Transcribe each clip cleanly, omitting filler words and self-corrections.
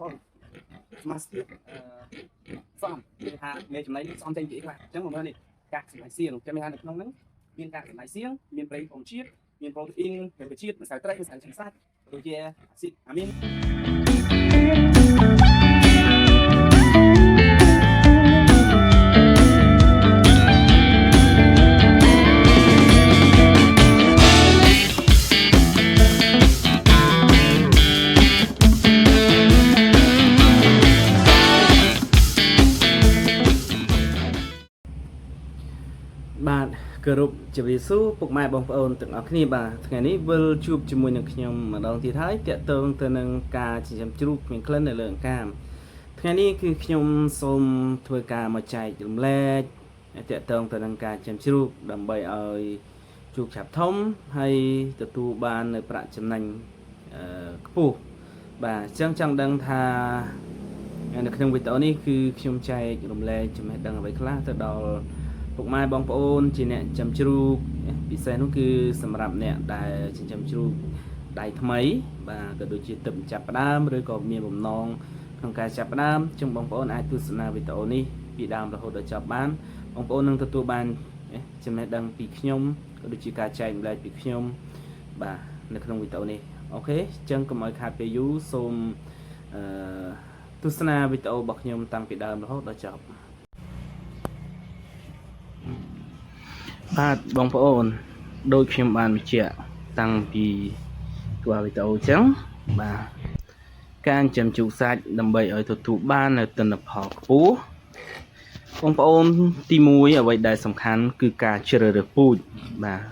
បងប្អូនសមាសភាពអឺសំគេថាមេចំណៃនេះសំចេញពីអីខ្លះអញ្ចឹងមកមើលនេះកាកសម្លាយសៀងចាំមានថានៅក្នុងហ្នឹងមានកាកសម្លាយសៀងមានប្រេងធម្មជាតិមានប្រូតេអ៊ីនរុក្ខជាតិម្សៅត្រីម្សៅចិញ្ចឹមសាច់ដូចជាអាស៊ីតអាមីន បាទគោរពជម្រាបសួរពុកម៉ែបងប្អូនទាំងអស់គ្នាបាទថ្ងៃនេះវិលជួបជាមួយនឹងខ្ញុំម្ដងទៀតហើយតាក់ទងទៅនឹងការចិញ្ចឹមជ្រូកគ្មានក្លិននៅលើអង្កាមថ្ងៃនេះគឺខ្ញុំសូមធ្វើការមកចែករំលែកតាក់ទងទៅនឹងការចិញ្ចឹមជ្រូកដើម្បីឲ្យជ្រូកឆាប់ធំហើយទទួលបាននៅប្រាក់ចំណេញអឺខ្ពស់បាទអញ្ចឹងចង់ដឹងថានៅក្នុងវីដេអូនេះគឺខ្ញុំចែករំលែកចំណេះដឹងអ្វីខ្លះទៅដល់ ពុកម៉ែបងប្អូនជាអ្នកចិញ្ចឹមជ្រូកពិសេសនោះគឺសម្រាប់អ្នកដែលចិញ្ចឹមជ្រូកដៃថ្មី បាទក៏ដូចជាទឹកចាប់ផ្ដើមឬក៏មានបំណងក្នុងការចាប់ផ្ដើមចឹងបងប្អូនអាចទស្សនាវីដេអូនេះពីដើមរហូតដល់ចប់បានបងប្អូននឹងទទួលបានចំណេះដឹងពីខ្ញុំក៏ដូចជាការចែករំលែកពីខ្ញុំបាទនៅក្នុងវីដេអូនេះOK ចឹងកុំឲ្យខាតពេលយូរសូមអឺទស្សនាវីដេអូរបស់ខ្ញុំតាំងពីដើមរហូតដល់ចប់ បាទបងប្អូនដូចខ្ញុំបានបញ្ជាក់តាំងពីក្បាលវីដេអូអញ្ចឹងបាទការចិញ្ចឹមជ្រូកសាច់ដើម្បីឲ្យទទួលបាននៅទិន្នផលខ្ពស់បងប្អូនទី1អ្វីដែលសំខាន់គឺការជ្រើសរើសពូជបាទ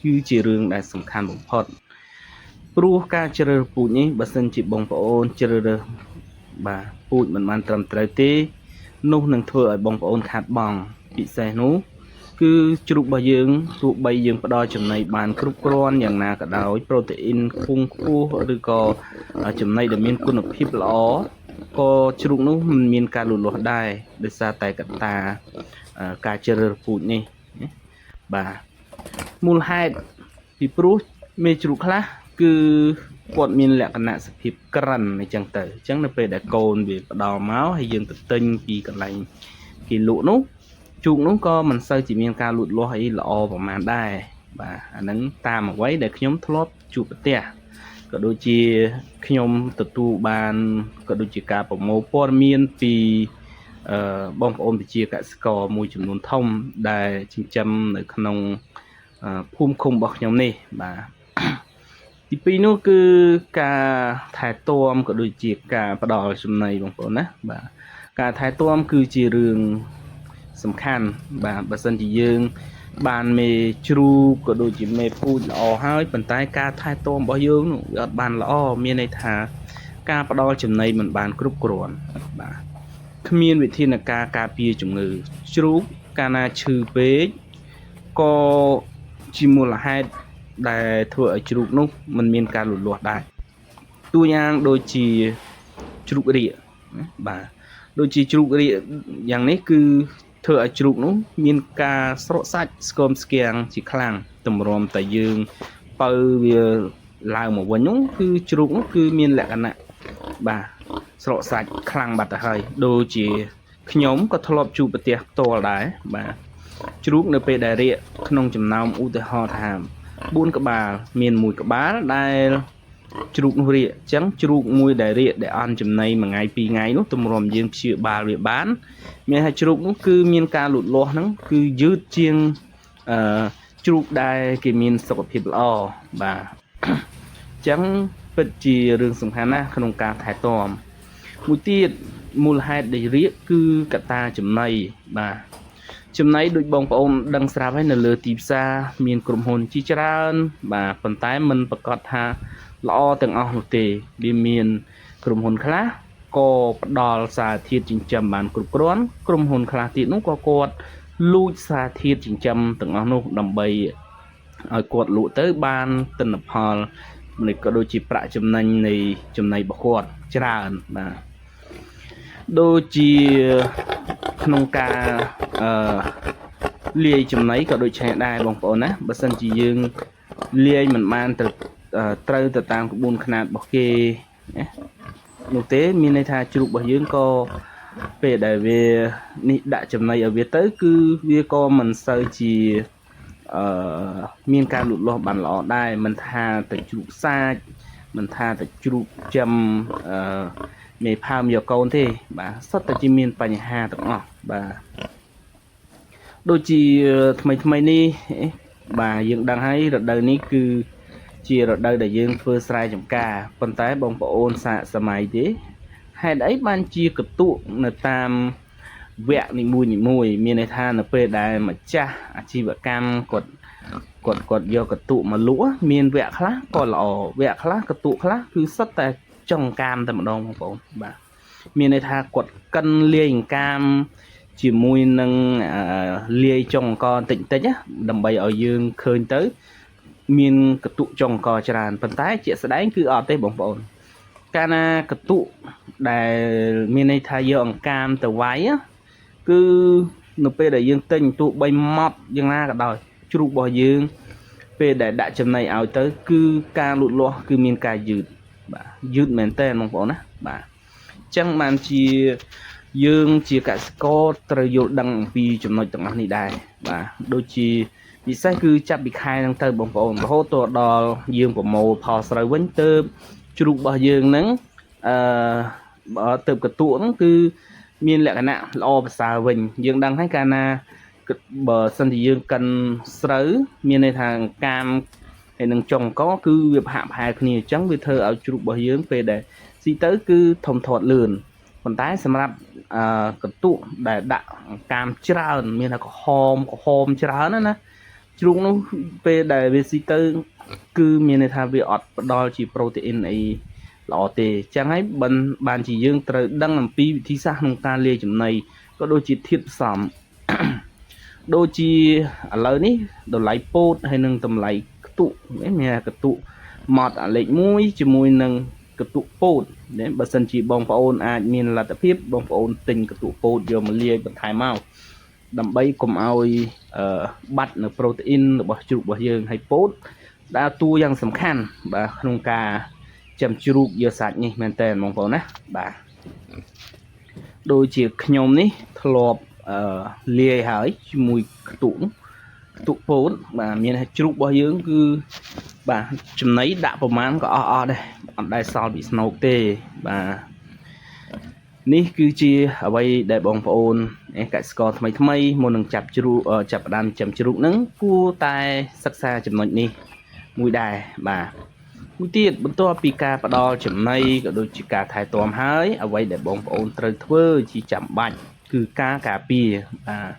គឺជារឿងដែលសំខាន់បំផុតព្រោះការជ្រើសរើសពូជនេះបើសិនជាបងប្អូនជ្រើសរើសបាទពូជមិនបានត្រឹមត្រូវទេនោះនឹងធ្វើឲ្យបងប្អូនខាតបង់ពិសេសនោះ គឺជ្រូករបស់យើងទោះបីយើងផ្ដល់ចំណីបានគ្រប់គ្រាន់យ៉ាងណាក៏ដោយប្រូតេអ៊ីនខ្ពង់ខ្ពស់ឬក៏ចំណីដែលមានគុណភាពល្អក៏ជ្រូកនោះមិនមានការលូតលាស់ដែរដោយសារតែកត្តាការជ្រើសរើសពូជនេះណាបាទមូលហេតុពីព្រោះមេជ្រូកខ្លះគឺគាត់មានលក្ខណៈសភាពក្រិនអញ្ចឹងទៅអញ្ចឹងនៅពេលដែលកូនវាផ្ដល់មកហើយយើងទៅទិញពីកន្លែងគេលក់នោះ ជូកនោះក៏មិនសូវជាមានការលូតលាស់អីល្អប្រហែលដែរបាទអាហ្នឹងតាមអ្វីដែលខ្ញុំធ្លាប់ជួបប្រទះក៏ដូចជាខ្ញុំទទួលបានក៏ដូចជាការប្រមូលព័ត៌មានពីអឺបងប្អូនប្រជាកសិករមួយចំនួនធំដែលចិញ្ចឹមនៅក្នុងភូមិឃុំរបស់ខ្ញុំនេះបាទទីពីរនោះគឺការថែទាំក៏ដូចជាការផ្ដល់ចំណីបងប្អូនណាបាទការថែទាំគឺជារឿង សំខាន់បាទបើសិនជាយើង បានមេជ្រូកក៏ដូចជាមេពូជល្អហើយប៉ុន្តែការថែទាំរបស់យើងនោះវាអត់បានល្អមានន័យថាការផ្ដល់ចំណីមិនបានគ្រប់គ្រាន់បាទគ្មានវិធានការការពារជំងឺជ្រូកកាលណាឈឺពេកក៏ជាមូលហេតុដែលធ្វើឲ្យជ្រូកនោះមិនមានការលូតលាស់ដែរតួយ៉ាងដូចជាជ្រូករាកណាបាទដូចជាជ្រូករាកយ៉ាងនេះគឺធ្វើឲ្យជ្រូកនោះមានការស្រកសាច់ស្គមស្គាំងជាខ្លាំងទម្រាំតែយើងបើវាឡើងមកវិញនោះគឺជ្រូកនោះគឺមានលក្ខណៈបាទស្រកសាច់ខ្លាំងបាត់ទៅហើយដូចជាខ្ញុំក៏ធ្លាប់ជួបប្រទះផ្ទាល់ដែរបាទជ្រូកនៅពេលដែលរាកក្នុងចំណោមឧទាហរណ៍ថា4ក្បាលមាន1ក្បាលដែល ជ្រូកនោះរាកអញ្ចឹងជ្រូកមួយដែលរាកដែលអន់ចំណីមួយថ្ងៃពីរថ្ងៃនោះទម្រាំយើងព្យាបាលវាបានមានថាជ្រូកនោះគឺមានការលូតលាស់ហ្នឹងគឺយឺតជាងអឺជ្រូកដែលគេមានសុខភាពល្អបាទអញ្ចឹងពិតជារឿងសំខាន់ណាស់ក្នុងការថែទាំមួយទៀតមូលហេតុដែលរាកគឺកត្តាចំណីបាទចំណីដូចបងប្អូនដឹងស្រាប់ហើយនៅលើទីផ្សារមានក្រុមហ៊ុនជាច្រើនបាទប៉ុន្តែមិនប្រកាសថាល្អទាំងអស់នោះទេវាមានក្រុមហ៊ុនខ្លះក៏ផ្ដល់សារធាតុចិញ្ចឹមបានគ្រប់គ្រាន់ក្រុមហ៊ុនខ្លះទៀតនោះក៏គាត់លួចសារធាតុចិញ្ចឹមទាំងអស់នោះដើម្បីឲ្យគាត់លក់ទៅបានទិន្នផលនេះក៏ដូចជាប្រាក់ចំណេញនៃចំណីរបស់គាត់ច្រើនបាទដូចជាក្នុងការអឺលាយចំណីក៏ដូចឆេះដែរបងប្អូនណាបើសិនជាយើងលាយមិនបានត្រូវត្រូវទៅតាមក្បួនខ្នាតរបស់គេណា នោះទេមានន័យថាជ្រូករបស់យើងក៏ពេលដែលវានេះដាក់ចំណីឲ្យវាទៅគឺវាក៏មិនសូវជាអឺមានការលូតលាស់បានល្អដែរមិនថាតែជ្រូកសាច់មិនថាតែជ្រូកចំអឺមេផើមយកកូនទេបាទសុទ្ធតែជាមានបញ្ហាទាំងអស់បាទដូចជាថ្មីថ្មីនេះបាទយើងដឹងហើយរដូវនេះគឺជារដូវដែលយើងធ្វើស្រែចម្ការប៉ុន្តែបងប្អូនសាកសម័យទេហេតុអីបានជាកតុនៅតាមវគ្គនីមួយនីមួយមានន័យថានៅពេលដែលម្ចាស់អាជីវកម្មគាត់គាត់គាត់យកកតុមកលក់មានវគ្គខ្លះក៏ល្អវគ្គខ្លះកតុខ្លះគឺសុទ្ធតែចុងកាមតែម្ដងបងប្អូនបាទមានន័យថាគាត់កិនលាយអង្កាមជាមួយនឹងលាយចុងអង្គបន្តិចបន្តិចណាដើម្បីឲ្យយើងឃើញទៅ មានកតុចុងអង្គច្រើនប៉ុន្តែជាក់ស្ដែងគឺអត់ទេបងប្អូនកាលណាកតុដែលមានន័យថាយកអង្កាមទៅវាយគឺនៅពេលដែលយើងទិញទោះបីម៉ត់យ៉ាងណាក៏ដោយជ្រូករបស់យើងពេលដែលដាក់ចំណីឲ្យទៅគឺការលូតលាស់គឺមានការយឺតបាទយឺតមែនតើបងប្អូនណាបាទអញ្ចឹងបានជាយើងជាកសិករត្រូវយល់ដឹងអំពីចំណុចទាំងអស់នេះដែរបាទដូចជាពិសេសគឺចាប់ពីខែហ្នឹងទៅបងប្អូនរហូតទៅដល់យើងប្រមូលផលស្រូវវិញទៅជ្រូករបស់យើងហ្នឹងអឺបើទៅកតុហ្នឹងគឺមានលក្ខណៈល្អប្រសើរវិញយើងដឹងហើយកាលណាបើសិនជាយើងកិនស្រូវមានន័យថាកាមហើយនឹងចុងកគឺវាប្រហាក់ប្រហែលគ្នាអញ្ចឹងវាធ្វើឲ្យជ្រូករបស់យើងពេលដែលស៊ីទៅគឺធំធាត់លឿនប៉ុន្តែសម្រាប់អឺកន្ទុដែលដាក់កាមច្រើនមានថាក្រហមក្រហមច្រើនណាណាជ្រូកនោះពេលដែលវាស៊ីទៅគឺមានន័យថាវាអត់ផ្ដល់ជាប្រូតេអ៊ីនអីល្អទេអញ្ចឹងហើយបានជាយើងត្រូវដឹងអំពីវិធីសាស្ត្រក្នុងការលាយចំណីក៏ដូចជាធាតុផ្សំ ដូចជាឥឡូវនេះតម្លៃពោតហើយនឹងតម្លៃខ្ទុមានកតុម៉ត់អាលេខ1ជាមួយនឹងកតុពោតណាបើសិនជាបងប្អូនអាចមានលទ្ធភាពបងប្អូនទិញកតុពោតយកមកលាយបន្ថែមមកដើម្បីកុំឲ្យបាត់នៅប្រូតេអ៊ីនរបស់ជ្រូករបស់យើងហើយពោតដើរតួយ៉ាងសំខាន់បាទក្នុងការចាំជ្រូកយកសាច់នេះមែនតើបងប្អូនណាបាទដូចជាខ្ញុំនេះធ្លាប់អឺលាយហើយជាមួយខ្ទុខ្ទុពោតបាទមានជ្រូករបស់យើងគឺបាទចំណីដាក់ប្រមាណក៏អស់អស់ដែរអត់ដែលសល់ពីស្នូកទេបាទនេះគឺជាអ្វីដែលបងប្អូនកសិករថ្មីថ្មីមុននឹងចាប់ជ្រូកចាប់ផ្ដើមចាំជ្រូកហ្នឹងគួរតែសិក្សាចំណុចនេះមួយដែរបាទមួយទៀតបន្ទាប់ពីការផ្ដល់ចំណីក៏ដូចជាការថែទាំហើយអ្វីដែលបងប្អូនត្រូវធ្វើជាចាំបាច់គឺការការពារបាទ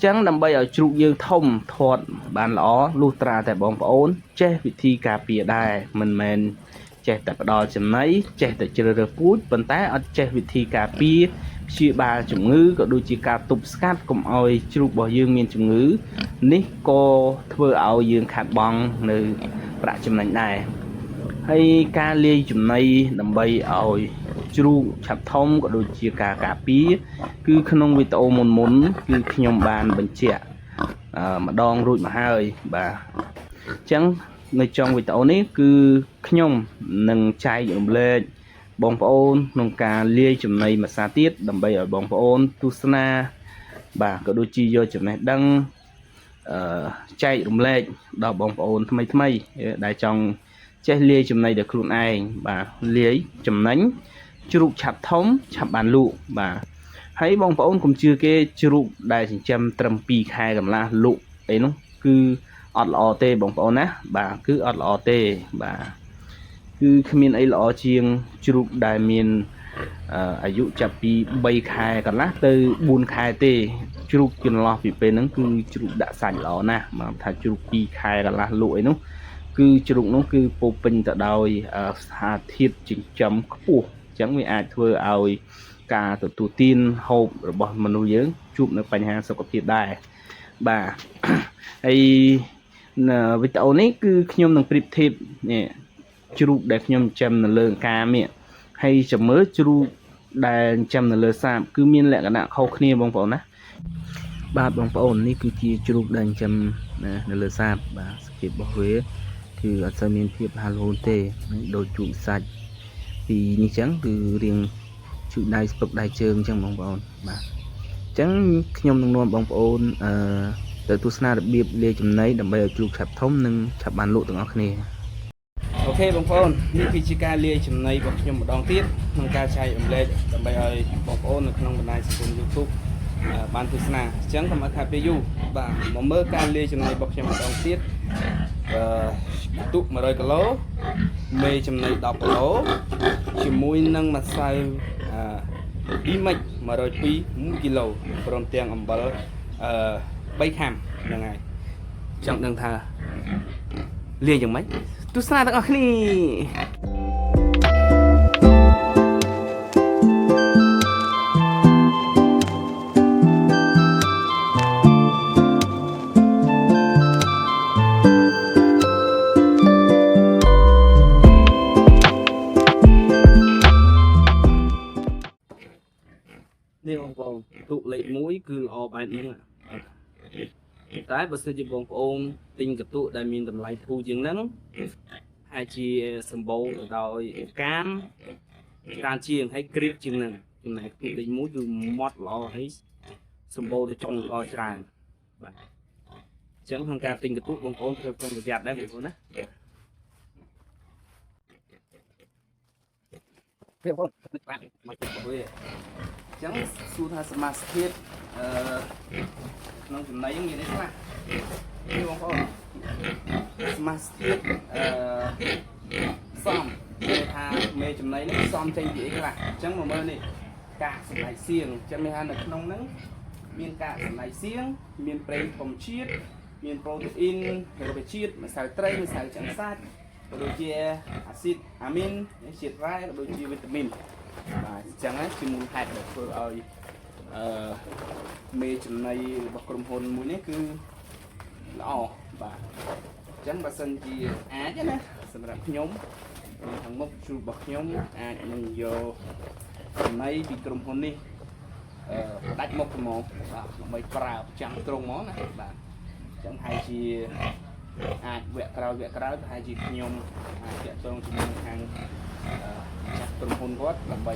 ចឹងដើម្បីឲ្យជ្រូកយើងធំធាត់បានល្អលុះត្រាតែបងប្អូនចេះវិធីការពារដែរមិនមែនចេះតែផ្ដល់ចំណីចេះតែជ្រើសរើសពូជប៉ុន្តែអត់ចេះវិធីការពារព្យាបាលជំងឺក៏ដូចជាការទប់ស្កាត់កុំឲ្យជ្រូករបស់យើងមានជំងឺនេះក៏ធ្វើឲ្យយើងខាតបង់នៅប្រាក់ចំណេញដែរហើយការលាយចំណីដើម្បីឲ្យជ្រូកឆាប់ធំក៏ដូចជាការការពារគឺក្នុងវីដេអូមុនមុនគឺខ្ញុំបានបញ្ជាក់ម្ដងរួចមកហើយបាទអញ្ចឹងនៅចុងវីដេអូនេះគឺខ្ញុំនឹងចែករំលែកបងប្អូនក្នុងការលាយចំណីមួយសាទៀតដើម្បីឲ្យបងប្អូនទស្សនាបាទក៏ដូចជាយកចំណេះដឹងអឺចែករំលែកដល់បងប្អូនថ្មីថ្មីដែលចង់ចេះលាយចំណីដោយខ្លួនឯងបាទលាយចំណេញជ្រូកឆាប់ធំឆាប់បានលក់បាទហើយបងប្អូនកុំជឿគេជ្រូកដែលចិញ្ចឹមត្រឹម2ខែកន្លះលក់អីនោះគឺអត់ល្អទេបងប្អូនណាបាទគឺអត់ល្អទេបាទគឺគ្មានអីល្អជាងជ្រូកដែលមានអាយុចាប់ពី3ខែកន្លះទៅ4ខែទេជ្រូកចន្លោះពីពេលហ្នឹងគឺជ្រូកដាក់សាច់ល្អណាស់បើថាជ្រូក2ខែកន្លះលក់អីនោះគឺជ្រូកនោះគឺពោពេញទៅដោយសារធាតុចិញ្ចឹមខ្ពស់អញ្ចឹងវាអាចធ្វើឲ្យការទទួលទានហូបរបស់មនុស្សយើងជួបនៅបញ្ហាសុខភាពដែរបាទហើយវីដេអូនេះគឺខ្ញុំនឹងប្រៀបធៀបនេះជ្រូកដែលខ្ញុំចិញ្ចឹមនៅលើអង្កាមនេះហើយចាំមើលជ្រូកដែលចិញ្ចឹមនៅលើសាបគឺមានលក្ខណៈខុសគ្នាបងប្អូនណាបាទបងប្អូននេះគឺជាជ្រូកដែលចិញ្ចឹមនៅលើសាបបាទសភាពរបស់វាគឺអត់សូវមានភាពហាលហូនទេដូចជ្រូកសាច់ ពីនេះចឹងគឺរៀងជូតដៃស្ពឹកដៃជើងចឹងបងប្អូនបាទអញ្ចឹងខ្ញុំនឹងនាំបងប្អូនអឺទៅទស្សនារបៀបលាយចំណីដើម្បីឲ្យជ្រូកឆាប់ធំនិងឆាប់បានលក់ទាំងអស់គ្នា OK បងប្អូននេះគឺជាការលាយចំណីរបស់ខ្ញុំម្ដងទៀតក្នុងការចែករំលែកដើម្បីឲ្យបងប្អូននៅក្នុងបណ្ដាញសង្គម YouTube បានទស្សនាអញ្ចឹងកុំឲ្យខាតពេលយូរបាទមកមើលការលាយចំណីរបស់ខ្ញុំម្ដងទៀតអឺទុក100គីឡូមេចំណី10គីឡូជាមួយនឹងម្សៅអឺ Bimix 102 1គីឡូព្រមទាំងអំបិលអឺ3ខាំហ្នឹងហើយចង់ដឹងថាលាយយ៉ាងម៉េចទស្សនាទាំងអស់គ្នា នេះបងប្អូនទូកលេខ1គឺល្អបែបហ្នឹងតែបើសិនជាបងប្អូនទិញកន្ទក់ដែលមានតម្លៃធូរជាងហ្នឹងហើយជាសម្បូរទៅដោយកាមច្រើនជាងហើយក្រៀបជាងហ្នឹងចំណែកទូកលេខ1គឺម៉ត់ល្អហើយសម្បូរទៅចុងល្អច្រើនបាទអញ្ចឹងក្នុងការទិញកន្ទក់បងប្អូនត្រូវប្រុងប្រយ័ត្នដែរបងប្អូនណាបងប្អូនបាទមកទៅវិញអញ្ចឹងសួរថាសមាសភាពអឺក្នុងចំណីហ្នឹងមានអីខ្លះនេះបងប្អូនសមាសភាពអឺសំគេថាមេចំណីហ្នឹងសំចេញពីអីខ្លះអញ្ចឹងមកមើលនេះកាកសម្លៃសៀងអញ្ចឹងមានថានៅក្នុងហ្នឹងមានកាកសម្លៃសៀងមានប្រេងធម្មជាតិមានប្រូតេអ៊ីនរុក្ខជាតិម្សៅត្រីម្សៅឆ្អឹងសាច់ក៏ដូចជាអាស៊ីតអាមីនជាតិរ៉ែក៏ដូចជាវីតាមីន បាទអញ្ចឹងណាជាមូលហេតុដែលធ្វើឲ្យអឺមេចំណីរបស់ក្រុមហ៊ុនមួយនេះគឺល្អបាទអញ្ចឹងបើសិនជាអាចណាសម្រាប់ខ្ញុំនៅខាងមុខជួបរបស់ខ្ញុំអាចនឹងយកចំណីពីក្រុមហ៊ុននេះអឺផ្ដាច់មុខហ្មងបាទដើម្បីប្រើប្រចាំត្រង់ហ្មងណាបាទអញ្ចឹងហើយជាអាចវគ្គក្រោយវគ្គក្រោយប្រហែលជាខ្ញុំអាចតាក់ទងជាមួយនឹងខាងអឺម្ចាស់ក្រុមហ៊ុនគាត់ដើម្បី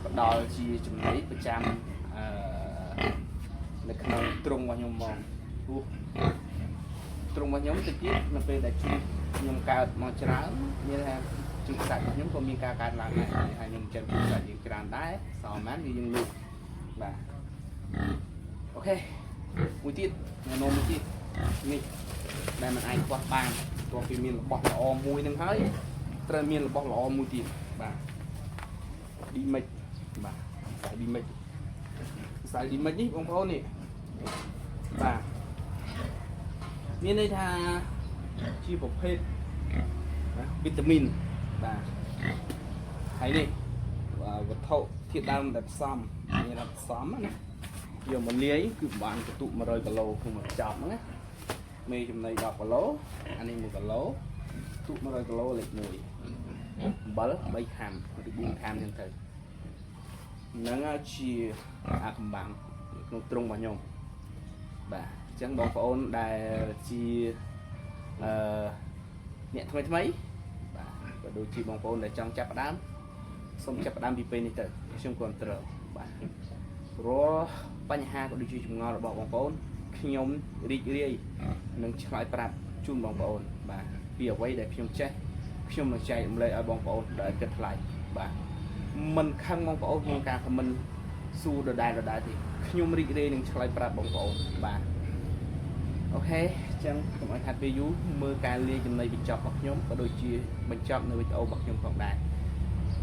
ផ្ដល់ជាចំណីប្រចាំអឺនៅក្នុងទ្រុងរបស់ខ្ញុំហ្មងព្រោះទ្រុងរបស់ខ្ញុំតិចទៀតនៅពេលដែលជ្រូកខ្ញុំកើតមកច្រើនមានថាជ្រូកសាច់របស់ខ្ញុំក៏មានការកើតឡើងដែរហើយខ្ញុំចិញ្ចឹមជ្រូកសាច់យើងច្រើនដែរសល់ម៉ានវាយើងលក់បាទ OK មួយទៀតណែនាំមួយទៀតនេះដែលมันអាចខ្វះបានទោះពីមានរបស់ល្អមួយនឹងហើយត្រូវមានរបស់ល្អមួយទៀតបាទ D-Mix បាទខ្សែ D-Mix ខ្សែ D-Mix នេះបងប្អូននេះបាទមានន័យថាជាប្រភេទណាវីតាមីនបាទហើយនេះបាទវត្ថុធាតុដើមដែលផ្សំមានថាផ្សំណាយកមកលាយគឺបានកន្ទុ100គីឡូក្នុងមួយកញ្ចប់ហ្នឹងណាមេចំណី10គីឡូអានេះ1គីឡូទុ100គីឡូលេខ1អំបិល3ខាំឬ4ខាំចឹងទៅ ហ្នឹងហើយជាអាកំបាំងក្នុងទ្រុងរបស់ខ្ញុំបាទអញ្ចឹងបងប្អូនដែលជាអឺអ្នកថ្មីថ្មីបាទក៏ដូចជាបងប្អូនដែលចង់ចាប់ផ្ដើមសូមចាប់ផ្ដើមពីពេលនេះទៅខ្ញុំគ្រប់គ្រងបាទរាល់បញ្ហាក៏ដូចជាចម្ងល់របស់បងប្អូនខ្ញុំរីករាយនឹងឆ្លើយប្រាប់ជូនបងប្អូនបាទពីអ្វីដែលខ្ញុំចេះខ្ញុំនឹងចែករំលែកឲ្យបងប្អូនដែលគិតថ្លៃបាទ មិនខឹងបងប្អូនក្នុងការ comment សួរដដែលដដែលទេខ្ញុំរីករាយនឹងឆ្លើយប្រាប់បងប្អូនបាទ OK អញ្ចឹងកុំឲ្យខាត់ពេលយូរមើលការលាយចំណីបញ្ចប់របស់ខ្ញុំក៏ដូចជាបញ្ចប់នៅវីដេអូរបស់ខ្ញុំផងដែរ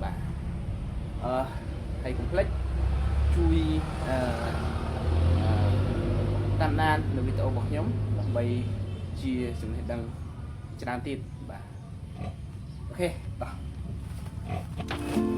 បាទអឺហើយកុំភ្លេចជួយអឺអឺតាមដាននៅវីដេអូរបស់ខ្ញុំដើម្បីជាចំណេះដឹងច្រើនទៀតបាទ OK តោះ